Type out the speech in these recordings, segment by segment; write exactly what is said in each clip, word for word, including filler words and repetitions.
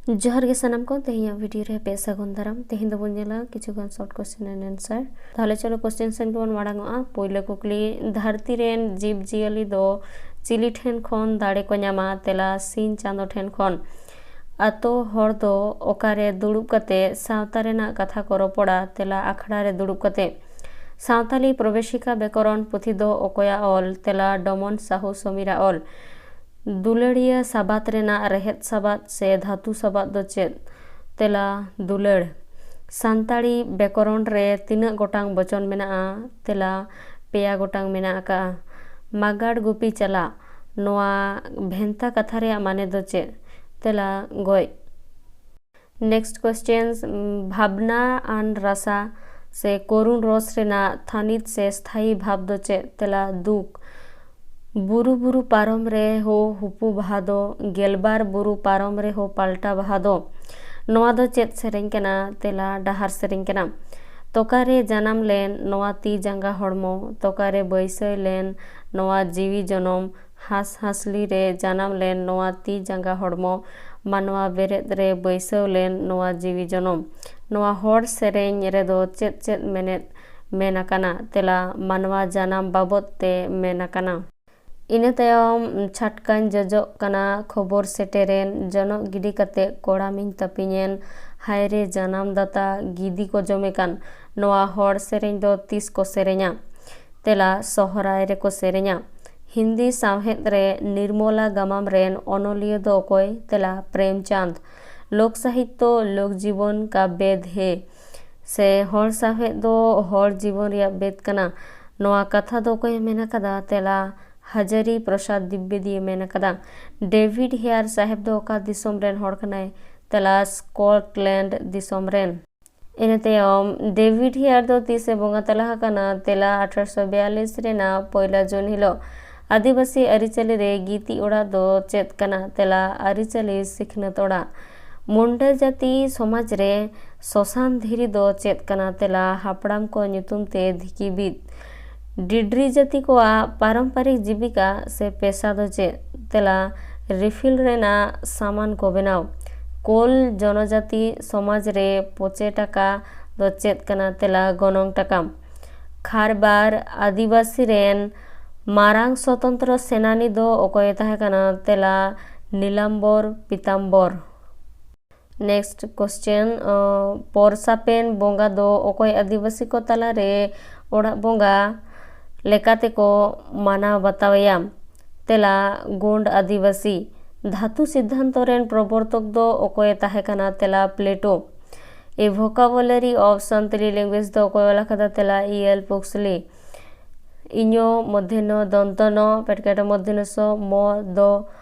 ᱡᱚᱦᱟᱨ ᱜᱮ ᱥᱟᱱᱟᱢ ᱠᱚ, ᱛᱮᱦᱮᱧᱟᱜ video ᱨᱮ ᱟᱯᱮ ᱥᱟᱹᱜᱩᱱ ᱫᱟᱨᱟᱢ᱾ ᱛᱮᱦᱮᱧ ᱫᱚᱵᱚᱱ ᱧᱮᱞᱟ ᱠᱤᱪᱷᱩ ᱜᱟᱱ short question and answer᱾ ᱛᱟᱦᱚᱞᱮ ᱪᱚᱞᱚ question ᱥᱮᱱ ᱜᱮᱵᱚᱱ ᱢᱟᱲᱟᱝ ᱚᱜᱼᱟ᱾ ᱯᱳᱭᱞᱳ ᱠᱩᱠᱞᱤ, ᱫᱷᱟᱹᱨᱛᱤ ᱨᱮᱱ ᱡᱤᱵᱽ ᱡᱤᱭᱟᱹᱞᱤ ᱫᱚ ᱪᱤᱞᱤ ᱴᱷᱮᱱ ᱠᱷᱚᱱ ᱫᱟᱲᱮ ᱠᱚ ᱧᱟᱢᱟ? ᱛᱮᱞᱟ, ᱥᱤᱧ ᱪᱟᱸᱫᱚ ᱴᱷᱮᱱ ᱠᱷᱚᱱ᱾ ᱟᱛᱳ ᱦᱚᱲ ᱫᱚ ᱚᱠᱟᱨᱮ ᱫᱩᱲᱩᱵ ᱠᱟᱛᱮ ᱥᱟᱶᱛᱟ ᱨᱮᱱᱟᱜ ᱠᱟᱛᱷᱟ ᱠᱚ ᱨᱚᱯᱚᱲᱟ? ᱛᱮᱞᱟ, ᱟᱠᱷᱲᱟ ᱨᱮ ᱫᱩᱲᱩᱵ ᱠᱟᱛᱮ᱾ ᱥᱟᱶᱛᱟᱞᱤ ᱯᱨᱚᱵᱮᱥᱤᱠᱟ ᱵᱮᱠᱚᱨᱚᱱ ᱯᱩᱛᱷᱤ ᱫᱚ ᱚᱠᱚᱭᱟᱜ ᱚᱞ? ᱛᱮᱞᱟ, ᱰᱚᱢᱚᱱ ᱥᱟᱦᱩ ᱥᱚᱢᱤᱨᱟᱜ ᱚᱞ᱾ ᱫᱩᱞᱟᱹᱲᱤᱭᱟᱹ ᱥᱟᱵᱟᱫ ᱨᱮᱱᱟᱜ ᱨᱮᱦᱮᱫ ᱥᱟᱵᱟᱫ ᱥᱮ ᱫᱷᱟᱹᱛᱩ ᱥᱟᱵᱟᱫ ᱫᱚ ᱪᱮᱫ? ᱛᱮᱞᱟ, ᱫᱩᱞᱟᱹᱲ᱾ ᱥᱟᱱᱛᱟᱲᱤ ᱵᱮᱠᱚᱨᱚᱱ ᱨᱮ ᱛᱤᱱᱟᱹᱜ ᱜᱚᱴᱟᱝ ᱵᱚᱪᱚᱱ ᱢᱮᱱᱟᱜᱼᱟ? ᱛᱮᱞᱟ, ᱯᱮᱭᱟ ᱜᱚᱴᱟᱝ ᱢᱮᱱᱟᱜ ᱟᱠᱟᱫᱼᱟ᱾ ᱢᱟᱜᱟᱲ ᱜᱩᱯᱤ ᱪᱟᱞᱟᱜ, ᱱᱚᱣᱟ ᱵᱷᱮᱱᱛᱟ ᱠᱟᱛᱷᱟ ᱨᱮᱭᱟᱜ ᱢᱟᱱᱮ ᱫᱚ ᱪᱮᱫ? ᱛᱮᱞᱟ, ᱜᱚᱡ᱾ Next questions, ᱵᱷᱟᱵᱽᱱᱟ ᱟᱱ ᱨᱟᱥᱟ ᱥᱮ ᱠᱚᱨᱩᱬ ᱨᱚᱥ ᱨᱮᱱᱟᱜ ᱛᱷᱟᱹᱱᱤᱛ ᱥᱮ ᱥᱛᱷᱟᱭᱤ ᱵᱷᱟᱵᱽ ᱫᱚ ᱪᱮᱫ? ᱛᱮᱞᱟ, ᱫᱩᱠ᱾ ᱵᱩᱨᱩ ᱵᱩᱨᱩ ᱯᱟᱨᱚᱢ ᱨᱮ ᱦᱳ ᱦᱩᱯᱩ ᱵᱟᱦᱟ ᱫᱚ, ᱜᱮᱞᱵᱟᱨ ᱵᱩᱨᱩ ᱯᱟᱨᱚᱢ ᱨᱮ ᱦᱳ ᱯᱟᱞᱴᱟ ᱵᱟᱦᱟ ᱫᱚ, ᱱᱚᱣᱟ ᱫᱚ ᱪᱮᱫ ᱥᱮᱨᱮᱧ ᱠᱟᱱᱟ? ᱛᱮᱞᱟ, ᱰᱟᱦᱟᱨ ᱥᱮᱨᱮᱧ ᱠᱟᱱᱟ᱾ ᱛᱚᱠᱟᱨᱮ ᱡᱟᱱᱟᱢ ᱞᱮᱱ ᱱᱚᱣᱟ ᱛᱤ ᱡᱟᱸᱜᱟ ᱦᱚᱲᱢᱚ, ᱛᱚᱠᱟᱨᱮ ᱵᱟᱹᱭᱥᱟᱹᱣ ᱞᱮᱱ ᱱᱚᱣᱟ ᱡᱤᱣᱤ ᱡᱚᱱᱚᱢ, ᱦᱟᱸᱥ ᱦᱟᱸᱥᱞᱤ ᱨᱮ ᱡᱟᱱᱟᱢ ᱞᱮᱱ ᱱᱚᱣᱟ ᱛᱤ ᱡᱟᱸᱜᱟ ᱦᱚᱲᱢᱚ, ᱢᱟᱱᱣᱟ ᱵᱮᱨᱮᱫ ᱨᱮ ᱵᱟᱹᱭᱥᱟᱹᱣ ᱞᱮᱱ ᱱᱚᱣᱟ ᱡᱤᱣᱤ ᱡᱚᱱᱚᱢ᱾ ᱱᱚᱣᱟ ᱦᱚᱲ ᱥᱮᱨᱮᱧ ᱨᱮᱫᱚ ᱪᱮᱫ ᱪᱮᱫ ᱢᱮᱱᱮᱫ ᱢᱮᱱ ᱟᱠᱟᱱᱟ? ᱛᱮᱞᱟ, ᱢᱟᱱᱣᱟ ᱡᱟᱱᱟᱢ ᱵᱟᱵᱚᱫ ᱛᱮ ᱢᱮᱱ ᱟᱠᱟᱱᱟ᱾ ᱤᱱᱟᱹ ᱛᱟᱭᱚᱢ, ᱪᱷᱟᱴᱠᱟᱧ ᱡᱚᱡᱚᱜ ᱠᱟᱱᱟ, ᱠᱷᱚᱵᱚᱨ ᱥᱮᱴᱮᱨᱮᱱ, ᱡᱚᱱᱚᱜ ᱜᱤᱰᱤ ᱠᱟᱛᱮ ᱠᱚᱲᱟᱢᱤᱧ ᱛᱟᱹᱯᱤᱧᱮᱱ, ᱦᱟᱭᱨᱮ ᱡᱟᱱᱟᱢ ᱫᱟᱛᱟ, ᱜᱤᱫᱤ ᱠᱚ ᱡᱚᱢᱮ ᱠᱟᱱ᱾ ᱱᱚᱣᱟ ᱦᱚᱲ ᱥᱮᱨᱮᱧ ᱫᱚ ᱛᱤᱥ ᱠᱚ ᱥᱮᱨᱮᱧᱟ? ᱛᱮᱞᱟ, ᱥᱚᱦᱨᱟᱭ ᱨᱮᱠᱚ ᱥᱮᱨᱮᱧᱟ᱾ ᱦᱤᱱᱫᱤ ᱥᱟᱶᱦᱮᱫ ᱨᱮ ᱱᱤᱨᱢᱚᱞᱟ ᱜᱟᱢᱟᱢ ᱨᱮᱱ ᱚᱱᱚᱞᱤᱭᱟᱹ ᱫᱚ ᱚᱠᱚᱭ? ᱛᱮᱞᱟ, ᱯᱨᱮᱢᱪᱟᱸᱫᱽ᱾ ᱞᱳᱠ ᱥᱟᱦᱤᱛᱛᱚ ᱞᱳᱠ ᱡᱤᱵᱚᱱ ᱠᱟ ᱵᱷᱮᱫ ᱦᱮ, ᱥᱮ ᱦᱚᱲ ᱥᱟᱶᱦᱮᱫ ᱫᱚ ᱦᱚᱲ ᱡᱤᱵᱚᱱ ᱨᱮᱭᱟᱜ ᱵᱮᱫ ᱠᱟᱱᱟ᱾ ᱱᱚᱣᱟ ᱠᱟᱛᱷᱟ ᱫᱚ ᱚᱠᱚᱭᱮ ᱢᱮᱱ ᱟᱠᱟᱫᱟ? ᱛᱮᱞᱟ, ᱦᱟᱡᱟᱨᱤ ᱯᱨᱚᱥᱟᱫᱽ ᱫᱤᱵᱽᱵᱮᱫᱤᱭᱮ ᱢᱮᱱ ᱟᱠᱟᱫᱟ᱾ ᱰᱮᱵᱷᱤᱰ ᱦᱮᱭᱟᱨ ᱥᱟᱦᱮᱵᱽ ᱫᱚ ᱚᱠᱟ ᱫᱤᱥᱚᱢ ᱨᱮᱱ ᱦᱚᱲ ᱠᱟᱱᱟᱭ? ᱛᱮᱞᱟ, ᱥᱠᱚᱴᱞᱮᱱᱰ ᱫᱤᱥᱚᱢ ᱨᱮᱱ᱾ ᱤᱱᱟᱹ ᱛᱟᱭᱚᱢ, ᱰᱮᱵᱷᱤᱰ ᱦᱮᱭᱟᱨ ᱫᱚ ᱛᱤᱥᱮ ᱵᱚᱸᱜᱟ ᱛᱟᱞᱟ ᱟᱠᱟᱱᱟ? ᱛᱮᱞᱟ, ᱟᱴᱷᱟᱨᱚᱥᱚ ᱵᱤᱭᱟᱞᱤᱥ ᱨᱮᱱᱟᱜ ᱯᱚᱭᱞᱟ ᱡᱩᱱ ᱦᱤᱞᱳᱜ᱾ ᱟᱹᱫᱤᱵᱟᱹᱥᱤ ᱟᱹᱨᱤᱪᱟᱹᱞᱤ ᱨᱮ ᱜᱤᱛᱤᱡ ᱚᱲᱟᱜ ᱫᱚ ᱪᱮᱫ ᱠᱟᱱᱟ? ᱛᱮᱞᱟ, ᱟᱹᱨᱤᱪᱟᱹᱞᱤ ᱥᱤᱠᱷᱱᱟᱹᱛ ᱚᱲᱟᱜ᱾ ᱢᱩᱱᱰᱟᱹ ᱡᱟᱹᱛᱤ ᱥᱚᱢᱟᱡᱽ ᱨᱮ ᱥᱚᱥᱟᱱ ᱫᱷᱤᱨᱤ ᱫᱚ ᱪᱮᱫ ᱠᱟᱱᱟ? ᱛᱮᱞᱟ, ᱦᱟᱯᱲᱟᱢ ᱠᱚ ᱧᱩᱛᱩᱢ ᱛᱮ ᱫᱷᱤᱠᱤ ᱵᱤᱫ᱾ ᱰᱤᱰᱨᱤ ᱡᱟᱹᱛᱤ ᱠᱚᱣᱟᱜ ᱯᱟᱨᱚᱢᱯᱟᱨᱤᱠ ᱡᱤᱵᱤᱠᱟ ᱥᱮ ᱯᱮᱥᱟ ᱫᱚ ᱪᱮᱫ? ᱛᱮᱞᱟ, ᱨᱤᱯᱷᱤᱞ ᱨᱮᱱᱟᱜ ᱥᱟᱢᱟᱱ ᱠᱚ ᱵᱮᱱᱟᱣ᱾ ᱠᱳᱞ ᱡᱚᱱᱚᱡᱟᱛᱤ ᱥᱚᱢᱟᱡᱽ ᱨᱮ ᱯᱚᱪᱮ ᱴᱟᱠᱟ ᱫᱚ ᱪᱮᱫ ᱠᱟᱱᱟ? ᱛᱮᱞᱟ ᱜᱚᱱᱚᱝ ᱴᱟᱠᱟ᱾ ᱠᱷᱟᱨᱵᱟᱨ ᱟᱹᱫᱤᱵᱟᱹᱥᱤ ᱨᱮᱱ ᱢᱟᱨᱟᱝ ᱥᱚᱛᱚᱱᱛᱨᱚ ᱥᱮᱱᱟᱱᱤ ᱫᱚ ᱚᱠᱚᱭᱮ ᱛᱟᱦᱮᱸ ᱠᱟᱱᱟ? ᱛᱮᱞᱟ ᱱᱤᱞᱟᱢᱵᱚᱨ ᱯᱤᱛᱟᱢᱵᱚᱨ᱾ Next question, ᱯᱚᱨᱥᱟᱯᱮᱱ ᱵᱚᱸᱜᱟ ᱫᱚ ᱚᱠᱚᱭ ᱟᱹᱫᱤᱵᱟᱹᱥᱤ ᱠᱚ ᱛᱟᱞᱟᱨᱮ ᱚᱲᱟᱜ ᱵᱚᱸᱜᱟ ᱞᱮᱠᱟᱛᱮᱠᱚ ᱢᱟᱱᱟᱣ ᱵᱟᱛᱟᱣᱮᱭᱟ? ᱛᱮᱞᱟ ᱜᱳᱸᱰ ᱟᱹᱫᱤᱵᱟᱹᱥᱤ᱾ ᱫᱷᱟᱹᱛᱩ ᱥᱤᱫᱽᱫᱷᱟᱱᱛᱚ ᱨᱮᱱ ᱯᱨᱚᱵᱚᱨᱛᱚᱠ ᱫᱚ ᱚᱠᱚᱭᱮ ᱛᱟᱦᱮᱸ ᱠᱟᱱᱟ? ᱛᱮᱞᱟ ᱯᱞᱮᱴᱳ᱾ A Vocabulary of Santali Language ᱫᱚ ᱚᱠᱚᱭ ᱚᱞ ᱟᱠᱟᱫᱟ? ᱛᱮᱞᱟ ᱤ ᱮᱞ ᱯᱩᱠᱥᱞᱤ᱾ ᱤᱧᱚ ᱢᱚᱫᱷᱮᱱᱚ ᱫᱚᱱᱛᱚᱱᱚ ᱯᱮᱴᱠᱮᱴ ᱢᱚᱫᱷᱮᱱᱚᱥᱚ ᱢᱚ ᱫᱚ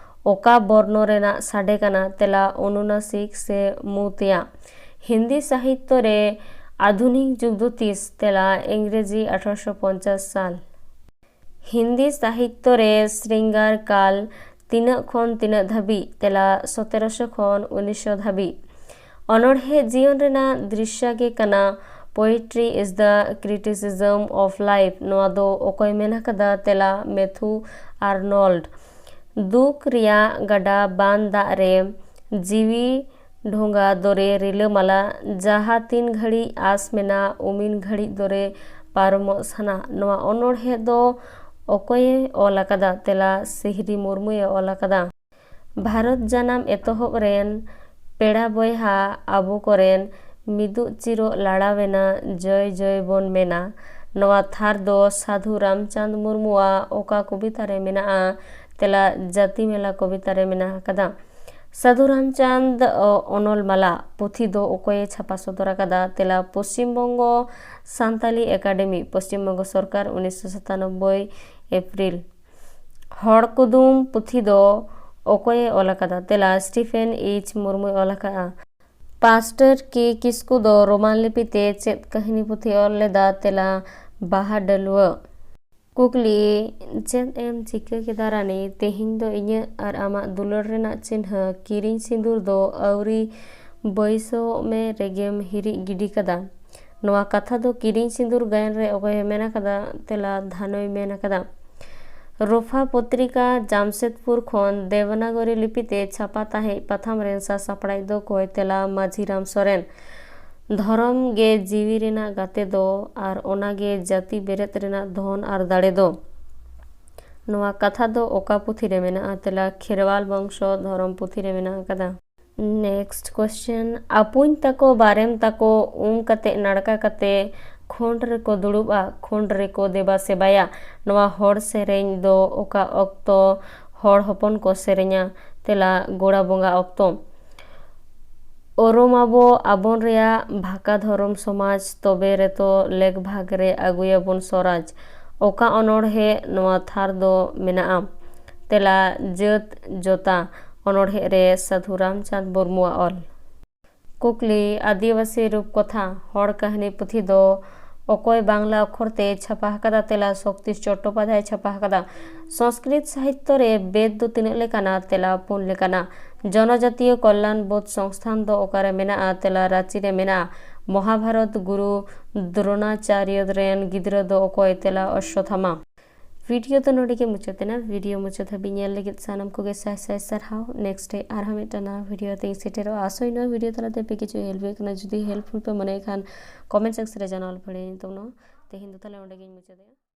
ᱚᱠᱟ ᱵᱚᱨᱱᱚ ᱨᱮᱱᱟᱜ ᱥᱟᱰᱮ ᱠᱟᱱᱟ? ᱛᱮᱞᱟ ᱚᱱᱩᱱᱟᱥᱤᱠ ᱥᱮ ᱢᱩ ᱛᱮᱭᱟᱜ᱾ ᱦᱤᱱᱫᱤ ᱥᱟᱦᱤᱛᱭᱚ ᱨᱮ ᱟᱫᱷᱩᱱᱤᱠ ᱡᱩᱜᱽ ᱫᱚ ᱛᱤᱥ? ᱛᱮᱞᱟ ᱤᱝᱨᱮᱡᱤ ᱟᱴᱷᱨᱚᱥᱚ ᱯᱚᱧᱪᱟᱥ ᱥᱟᱞ᱾ ᱦᱤᱱᱫᱤ ᱥᱟᱦᱤᱛᱭᱚ ᱨᱮ ᱥᱨᱤᱝᱜᱟᱨ ᱠᱟᱞ ᱛᱤᱱᱟᱹᱜ ᱠᱷᱚᱱ ᱛᱤᱱᱟᱹᱜ ᱫᱷᱟᱹᱵᱤᱡ? ᱛᱮᱞᱟ ᱥᱚᱛᱮᱨᱚᱥᱚ ᱠᱷᱚᱱ ᱩᱱᱤᱥᱥᱚ ᱫᱷᱟᱹᱵᱤᱡ᱾ ᱚᱱᱚᱬᱦᱮ ᱡᱤᱭᱚᱱ ᱨᱮᱱᱟᱜ ᱫᱨᱤᱥᱥᱟ ᱜᱮ ᱠᱟᱱᱟ Poetry is the Criticism of Life᱾ ᱱᱚᱣᱟ ᱫᱚ ᱚᱠᱚᱭ ᱢᱮᱱ ᱟᱠᱟᱫᱟ? ᱛᱮᱞᱟ ᱢᱮᱛᱷᱩ ᱟᱨᱱᱚᱞᱰ᱾ ᱫᱩᱠ ᱨᱮᱭᱟᱜ ᱜᱟᱰᱟ ᱵᱟᱱ ᱫᱟᱜ ᱨᱮ ᱡᱤᱣᱤ ᱰᱷᱚᱸᱜᱟ ᱫᱚᱨᱮ ᱨᱤᱞᱟᱹᱢᱟᱞᱟ, ᱡᱟᱦᱟᱸ ᱛᱤᱱ ᱜᱷᱟᱹᱲᱤᱡ ᱟᱸᱥ ᱢᱮᱱᱟᱜ, ᱩᱢᱤᱱ ᱜᱷᱟᱹᱲᱤᱡ ᱫᱚᱨᱮ ᱯᱟᱨᱚᱢᱚᱜ ᱥᱟᱱᱟ᱾ ᱱᱚᱣᱟ ᱚᱱᱚᱬᱦᱮ ᱫᱚ ᱚᱠᱚᱭᱮ ᱚᱞ ᱟᱠᱟᱫᱟ? ᱛᱮᱞᱟ ᱥᱤᱦᱨᱤ ᱢᱩᱨᱢᱩᱭᱮ ᱚᱞ ᱟᱠᱟᱫᱟ᱾ ᱵᱷᱟᱨᱚᱛ ᱡᱟᱱᱟᱢ ᱮᱛᱚᱦᱚᱵ ᱨᱮᱱ ᱯᱮᱲᱟ ᱵᱚᱭᱦᱟ ᱟᱵᱚ ᱠᱚᱨᱮᱱ ᱢᱤᱫᱩᱜ ᱪᱤᱨᱚᱜ ᱞᱟᱲᱟᱣᱮᱱᱟ, ᱡᱚᱭ ᱡᱚᱭ ᱵᱚᱱ ᱢᱮᱱᱟ᱾ ᱱᱚᱣᱟ ᱛᱷᱟᱨ ᱫᱚ ᱥᱟᱹᱫᱷᱩ ᱨᱟᱢᱪᱟᱸᱫᱽ ᱢᱩᱨᱢᱩᱣᱟᱜ ᱚᱠᱟ ᱠᱚᱵᱤᱛᱟ ᱨᱮ ᱢᱮᱱᱟᱜᱼᱟ? ᱛᱮᱞᱟ ᱡᱟᱹᱛᱤ ᱢᱮᱞᱟ ᱠᱚᱵᱤᱛᱟ ᱨᱮ ᱢᱮᱱᱟᱜ ᱟᱠᱟᱫᱟ᱾ ᱥᱟᱹᱫᱷᱩ ᱨᱟᱢᱪᱟᱸᱫᱽ ᱚ, ᱚᱱᱚᱞ ᱢᱟᱞᱟ ᱯᱩᱛᱷᱤ ᱫᱚ ᱚᱠᱚᱭᱮ ᱪᱷᱟᱯᱟ ᱥᱚᱫᱚᱨ ᱟᱠᱟᱫᱟ? ᱛᱮᱞᱟ ᱯᱚᱥᱪᱤᱢ ᱵᱚᱝᱜᱚ ᱥᱟᱱᱛᱟᱞᱤ ᱮᱠᱟᱰᱮᱢᱤ, ᱯᱚᱥᱪᱤᱢ ᱵᱚᱝᱜᱚ ᱥᱚᱨᱠᱟᱨ, ᱩᱱᱤᱥᱥᱚ ᱥᱟᱛᱟᱱᱚᱵᱵᱳᱭ ᱮᱯᱨᱤᱞ᱾ ᱦᱚᱲ ᱠᱩᱫᱩᱢ ᱯᱩᱛᱷᱤ ᱫᱚ ᱚᱠᱚᱭᱮ ᱚᱞ ᱟᱠᱟᱫᱟ? ᱛᱮᱞᱟ ᱥᱴᱤᱯᱷᱮᱱ ᱮᱭᱤᱪ ᱢᱩᱨᱢᱩᱭ ᱚᱞ ᱟᱠᱟᱫᱼᱟ᱾ ᱯᱟᱥᱴᱚᱨ ᱠᱮ ᱠᱤᱥᱠᱩ ᱫᱚ ᱨᱳᱢᱟᱱ ᱞᱤᱯᱤ ᱛᱮ ᱪᱮᱫ ᱠᱟᱹᱦᱱᱤ ᱯᱩᱛᱷᱤ ᱚᱞ ᱞᱮᱫᱟ? ᱛᱮᱞᱟ ᱵᱟᱦᱟ ᱰᱟᱹᱞᱣᱟᱹ᱾ ᱠᱩᱠᱞᱤ, ᱪᱮᱫ ᱮᱢ ᱪᱤᱠᱟᱹ ᱠᱮᱫᱟ ᱨᱟᱱᱤ? ᱛᱮᱦᱮᱧ ᱫᱚ ᱤᱧᱟᱹᱜ ᱟᱨ ᱟᱢᱟᱜ ᱫᱩᱞᱟᱹᱲ ᱨᱮᱱᱟᱜ ᱪᱤᱱᱦᱟᱹ ᱠᱤᱨᱤᱧ ᱥᱤᱸᱫᱩᱨ ᱫᱚ ᱟᱹᱣᱨᱤ ᱵᱟᱹᱭᱥᱟᱹᱣᱚᱜ ᱢᱮ ᱨᱮᱜᱮᱢ ᱦᱤᱨᱤᱡ ᱜᱤᱰᱤ ᱠᱟᱫᱟ᱾ ᱱᱚᱣᱟ ᱠᱟᱛᱷᱟ ᱫᱚ ᱠᱤᱨᱤᱧ ᱥᱤᱸᱫᱩᱨ ᱜᱟᱭᱟᱱ ᱨᱮ ᱚᱠᱚᱭᱮ ᱢᱮᱱ ᱟᱠᱟᱫᱟ? ᱛᱮᱞᱟ ᱫᱷᱟᱱᱚᱭ ᱢᱮᱱ ᱟᱠᱟᱫᱟ᱾ ᱨᱚᱯᱷᱟ ᱯᱚᱛᱨᱤᱠᱟ ᱡᱟᱢᱥᱮᱫᱽᱯᱩᱨ ᱠᱷᱚᱱ ᱫᱮᱵᱽᱱᱟᱜᱚᱨᱤ ᱞᱤᱯᱤᱛᱮ ᱪᱷᱟᱯᱟ ᱛᱟᱦᱮᱸᱡ ᱯᱟᱛᱷᱟᱢ ᱨᱮᱱ ᱥᱟᱥᱟᱯᱲᱟᱣᱤᱡ ᱫᱚ ᱚᱠᱚᱭ? ᱛᱮᱞᱟ ᱢᱟᱹᱡᱷᱤ ᱨᱟᱢ ᱥᱚᱨᱮᱱ᱾ ᱫᱷᱚᱨᱚᱢ ᱜᱮ ᱡᱤᱣᱤ ᱨᱮᱱᱟᱜ ᱜᱟᱛᱮ ᱫᱚ ᱟᱨ ᱚᱱᱟ ᱜᱮ ᱡᱟᱹᱛᱤ ᱵᱮᱨᱮᱫ ᱨᱮᱱᱟᱜ ᱫᱷᱚᱱ ᱟᱨ ᱫᱟᱲᱮ ᱫᱚ᱾ ᱱᱚᱣᱟ ᱠᱟᱛᱷᱟ ᱫᱚ ᱚᱠᱟ ᱯᱩᱛᱷᱤ ᱨᱮ ᱢᱮᱱᱟᱜᱼᱟ? ᱛᱮᱞᱟ ᱠᱷᱮᱨᱣᱟᱞ ᱵᱚᱝᱥᱚ ᱫᱷᱚᱨᱚᱢ ᱯᱩᱛᱷᱤ ᱨᱮ ᱢᱮᱱᱟᱜ ᱟᱠᱟᱫᱟ᱾ Next question, ᱟᱯᱩᱧ ᱛᱟᱠᱚ ᱵᱟᱨᱮᱢ ᱛᱟᱠᱚ ᱩᱢ ᱠᱟᱛᱮ ᱱᱟᱲᱠᱟ ᱠᱟᱛᱮ ᱠᱷᱚᱸᱰ ᱨᱮᱠᱚ ᱫᱩᱲᱩᱵᱼᱟ, ᱠᱷᱚᱸᱰ ᱨᱮᱠᱚ ᱫᱮᱵᱟ ᱥᱮᱵᱟᱭᱟ᱾ ᱱᱚᱣᱟ ᱦᱚᱲ ᱥᱮᱨᱮᱧ ᱫᱚ ᱚᱠᱟ ᱚᱠᱛᱚ ᱦᱚᱲ ᱦᱚᱯᱚᱱ ᱠᱚ ᱥᱮᱨᱮᱧᱟ? ᱛᱮᱞᱟ ᱜᱚᱲᱟ ᱵᱚᱸᱜᱟ ᱚᱠᱛᱚ᱾ ᱚᱨᱚᱢ ᱟᱵᱚ ᱟᱵᱚᱱ ᱨᱮᱭᱟᱜ ᱵᱷᱟᱠᱟ ᱫᱷᱚᱨᱚᱢ ᱥᱚᱢᱟᱡᱽ, ᱛᱚᱵᱮ ᱨᱮᱛᱚ ᱞᱮᱠ ᱵᱷᱟᱜᱽ ᱨᱮ ᱟᱹᱜᱩᱭᱟᱵᱚᱱ ᱥᱚᱨᱟᱡᱽ᱾ ᱚᱠᱟ ᱚᱱᱚᱬᱦᱮ ᱱᱚᱣᱟ ᱛᱷᱟᱨ ᱫᱚ ᱢᱮᱱᱟᱜᱼᱟ? ᱛᱮᱞᱟ ᱡᱟᱹᱛ ᱡᱚᱛᱟ ᱚᱱᱚᱬᱦᱮ ᱨᱮ ᱥᱟᱹᱫᱷᱩ ᱨᱟᱢᱪᱟᱸᱫᱽ ᱢᱩᱨᱢᱩᱣᱟᱜ ᱚᱞ᱾ ᱠᱩᱠᱞᱤ, ᱟᱹᱫᱤᱵᱟᱹᱥᱤ ᱨᱩᱯ ᱠᱚᱛᱷᱟ ᱦᱚᱲ ᱠᱟᱹᱦᱱᱤ ᱯᱩᱛᱷᱤ ᱫᱚ ᱚᱠᱚᱭ ᱵᱟᱝᱞᱟ ᱚᱠᱷᱚᱨ ᱛᱮ ᱪᱷᱟᱯᱟ ᱟᱠᱟᱫᱟ? ᱛᱮᱞᱟ ᱥᱚᱠᱛᱤᱥ ᱪᱚᱴᱴᱳᱯᱟᱫᱷᱭᱟᱭ ᱪᱷᱟᱯᱟ ᱟᱠᱟᱫᱟ᱾ ᱥᱚᱝᱥᱠᱨᱤᱛ ᱥᱟᱦᱤᱛᱛᱚ ᱨᱮ ᱵᱮᱫ ᱫᱚ ᱛᱤᱱᱟᱹᱜ ᱞᱮᱠᱟᱱᱟ? ᱛᱮᱞᱟ ᱯᱩᱱ ᱞᱮᱠᱟᱱᱟ᱾ ᱡᱚᱱᱚᱡᱟᱛᱤᱭᱚ ᱠᱚᱞᱞᱟᱱ ᱵᱳᱫᱷ ᱥᱚᱝᱥᱛᱷᱟᱱ ᱫᱚ ᱚᱠᱟᱨᱮ ᱢᱮᱱᱟᱜᱼᱟ? ᱛᱮᱞᱟ ᱨᱟᱸᱪᱤ ᱨᱮ ᱢᱮᱱᱟᱜᱼᱟ᱾ ᱢᱚᱦᱟᱵᱷᱟᱨᱚᱛ ᱜᱩᱨᱩ ᱫᱨᱳᱱᱟᱪᱟᱨᱭᱚ ᱨᱮᱱ ᱜᱤᱫᱽᱨᱟᱹ ᱫᱚ ᱚᱠᱚᱭ? ᱛᱮᱞᱟ ᱚᱥᱥᱚᱛᱷᱟᱢᱟ᱾ ᱵᱷᱤᱰᱤᱭᱳ ᱫᱚ ᱱᱚᱰᱮ ᱜᱮ ᱢᱩᱪᱟᱹᱫ ᱮᱱᱟ᱾ ᱵᱷᱤᱰᱤᱭᱳ ᱢᱩᱪᱟᱹᱫ ᱦᱟᱹᱵᱤᱡ ᱧᱮᱞ ᱞᱟᱹᱜᱤᱫ ᱥᱟᱱᱟᱢ ᱠᱚᱜᱮ ᱥᱟᱭ ᱥᱟᱭ ᱥᱟᱨᱦᱟᱣ᱾ Next day ᱟᱨᱦᱚᱸ ᱢᱤᱫᱴᱟᱝ ᱱᱟᱣᱟ ᱵᱷᱤᱰᱤᱭᱳ ᱛᱮᱧ ᱥᱮᱴᱮᱨᱚᱜᱼᱟ᱾ ᱟᱥᱚᱭ ᱱᱚᱣᱟ ᱵᱷᱤᱰᱤᱭᱳ ᱛᱟᱞᱟᱛᱮ ᱟᱯᱮ ᱠᱤᱪᱷᱩ ᱦᱮᱞᱯ ᱦᱩᱭᱩᱜ ᱠᱟᱱᱟ᱾ ᱡᱩᱫᱤ ᱦᱮᱞᱯᱯᱷᱩᱞ ᱯᱮ ᱢᱚᱱᱮᱭ ᱠᱷᱟᱱ ᱠᱚᱢᱮᱱᱴ ᱥᱮᱠᱥᱚᱱ ᱨᱮ ᱡᱟᱱᱟᱣ ᱟᱞᱯᱮ ᱯᱟᱹᱲᱭᱟᱹᱧ ᱛᱟᱵᱚᱱᱟ᱾ ᱛᱮᱦᱮᱧ ᱫᱚ ᱛᱟᱦᱞᱮ ᱚᱸᱰᱮ ᱜᱤᱧ ᱢᱩᱪᱟᱹᱫᱮᱜᱼᱟ᱾